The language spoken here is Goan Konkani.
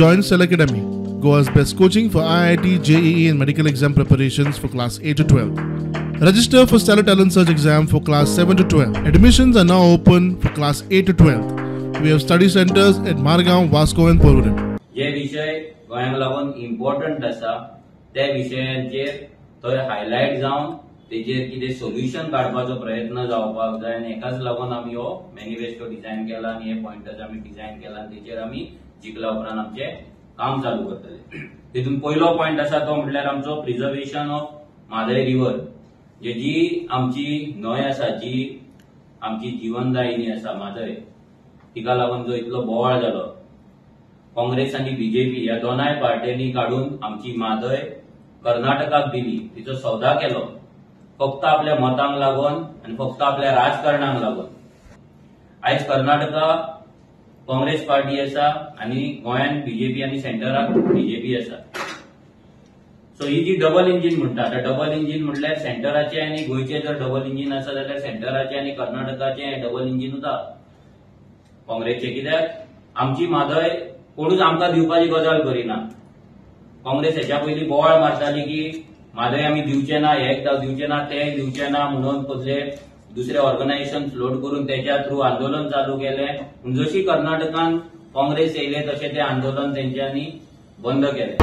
Join Stellar Academy, Goa's best coaching for IIT, JEE and medical exam preparations for class 8 to 12. Register for Stellar Talent Search exam for class 7 to 12. Admissions are now open for class 8 to 12. We have study centers at Margao, Vasco and Porvorim. जे विशय गोंयांक लागून इम्पॉर्टंट आसा त्या विशयांचेर थंय हायलायट जावन तेजेर कितें सोल्युशन काडपाचो प्रयत्न जावपाक जाय आनी हेकाच लागून आमी हो मॅनिफेस्टो डिझायन केला आनी हे पॉयंटर्स आमी डिझायन केला आनी तेचेर आमी जिखल्या उपरांत आमचें काम चालू करतले. तितून पयलो पॉयंट आसा तो म्हटल्यार आमचो प्रिजर्वेशन ऑफ म्हादय रिवर, जी आमची न्हंय आसा, जी आमची जिवनदायिनी आसा म्हादय, तिका लागून जो इतलो बोवाळ जालो, काँग्रेस आनी बीजेपी ह्या दोनाय पार्ट्यांनी काडून आमची म्हादय कर्नाटकाक दिली, तिचो सौदा केलो फक्त आपल्या मतांक लागून आनी फक्त आपल्या राजकारणाक लागून. आयज कर्नाटका काँग्रेस पार्टी आसा आनी गोंयांत बीजेपी आनी सेंटराक बीजेपी आसा. सो ही जी डबल इंजीन म्हणटा, आतां डबल इंजीन म्हटल्यार सेंटराचें आनी गोंयचें जर डबल इंजीन आसा जाल्यार सेंटराचें आनी कर्नाटकाचें डबल इंजीन उरता काँग्रेसचें. कित्याक आमची म्हादय कोणूच आमकां दिवपाची गजाल करिना. काँग्रेस हेच्या पयलीं बोवाळ मारताली की म्हादय आमी दिवचे ना, हे दिवचे ना, ते दिवचे ना म्हणून कसले दुसरे ऑर्गनायझेशन फ्लोट करून तेच्या थ्रू आंदोलन चालू केलें. पूण जशी कर्नाटकान काँग्रेस येयले तशें तें आंदोलन तेंच्यांनी बंद केलें.